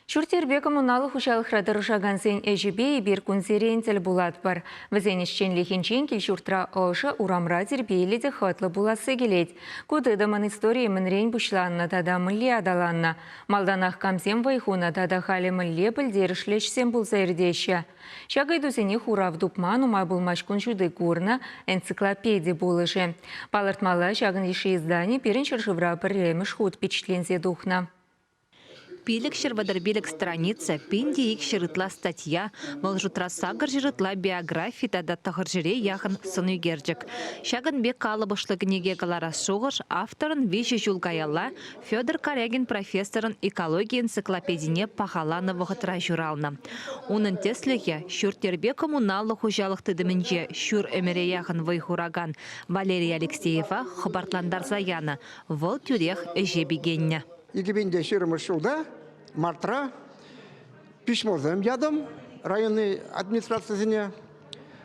Ҫурт-йӗрпе коммуналлӑ хуҫалӑхра тӑрӑшакансен ӗҫӗпе эпир кунсерен тӗл пулатпӑр. Вӗсен ӗҫченлӗхӗнчен кил-ҫуртра ӑшӑ, урамра тирпейлӗ те хӑтлӑ пуласси килет. Ку тытӑмӑн историйӗ мӗнрен пуҫланнӑ тата мӗнле аталаннӑ? Малтанах камсем вӑй хунӑ тата халӗ мӗнле пӗлтерӗшлӗ ӗҫсем пулса иртеҫҫӗ? Ҫак ыйтусене хурав тупма нумай пулмасть кун ҫути курнӑ энциклопеди пулӑшӗ. Палӑртмалла, ҫакӑн йышши издани пирӗн ҫӗршывра пӗрремӗш хут пичетленсе тухнӑ. 535 страница, 1200 ытла статья, вӑл шутра 800 ытла биографи тата тӑхӑрҫӗре яхӑн сӑнӳкерчӗк. Ҫакӑн пек калӑпӑшлӑ кӗнеке кӑларас шухӑш авторӑн виҫӗ ҫул каялла Федор Корягин профессорӑн экологи энциклопедине пахаланӑ вӑхӑтра ҫуралнӑ. Унӑн тӗслӗхӗ ҫурт-йӗрпе коммуналлӑ хуҫалӑх тытӑмӗнче ҫур ӗмӗре яхӑн вӑй хуракан Валерий Алексеева хӑпартлантарса янӑ, вӑл тӳрех ӗҫе пикеннӗ. 2020 ҫулта мартра письмосем ятӑм районти администрацисене,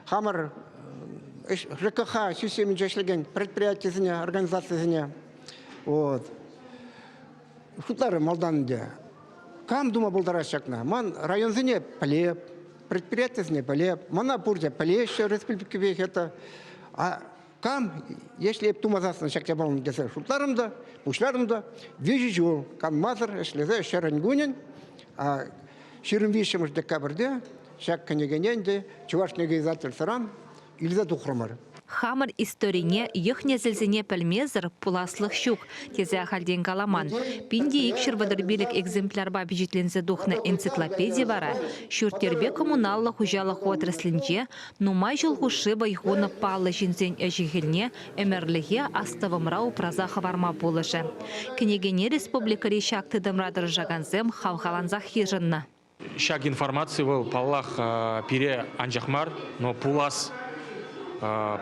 хамӑр ЖКХ системинче ӗҫлекен предприятисене, организацисене. Вот. Шутларӑм малтан ӗнтӗ. Кам тума пултарать ҫакна? Ман районсене пӗлеп, предприятисене пӗлеп, мана пурте пӗлеҫҫӗ республикипех это. А Кам, если эп тумасассӑн ҫак япалана тесе шутларӑм та, пуҫларӑм та, виҫӗ ҫул канмасӑр ӗҫлесе ҫӗрӗн-кунӗн 23 декабрьте ҫак кӗнекене ӗнтӗ Чӑваш кӗнеке издательствӑран илсе тухрӑмӑр. Хамӑр историне, йӑх-несӗлсене пӗлмесӗр пуласлӑх ҫук, тесе ахальтен каламан. 1235 экземплярпа пичетленсе тухнӑ энциклопеди вара ҫурт-йӗрпе коммуналлӑ хуҫалӑх отраслӗнче Нумай ҫул хушши вӑй хунӑ паллӑ ҫынсен ӗҫӗ-хӗлне ӗмӗрлӗхе астӑвӑмра упраса хӑварма пулӑшӗ. Кӗнекене республикӑри ҫак тытӑмра тӑрӑшакансем хавхалансах йышӑннӑ. Ҫак информаци вӑл, паллах, пире анчах мар, но пулас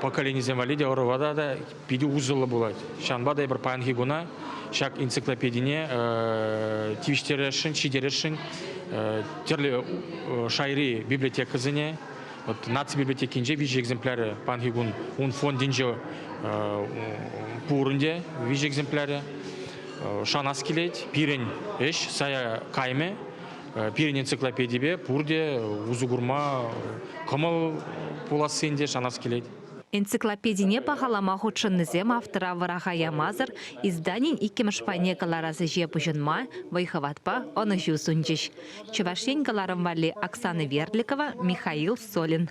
поколенисем валли те ӑрӑва та питӗ усӑллӑ пулать. Ҫавӑнпа та эпир паянхи куна ҫак энциклопедине тивӗҫтересшӗн, ҫитересшӗн тӗрлӗ шайри библиотекӑсене. Вот наци библиотекинче виҫӗ экземплярӗ паянхи кун ун фондӗнче пур ӗнтӗ виҫӗ экземплярӗ. Шанас килет, пирӗн ӗҫ сая каймӗ. Пирӗн энциклопедипе пурте усӑ курма кӑмӑл пуласси ӗнтӗ шанас килет. Энциклопедине пахалама хутшӑннисем автора вӑраха ямасӑр изданин иккӗмӗш пайне кӑларас ӗҫе пуҫӑнма вӑй-хӑватпа ӑнӑҫу сунчӗҫ. Чӑваш Ен кӑларӑм валли Оксана Верликова, Михаил Солин.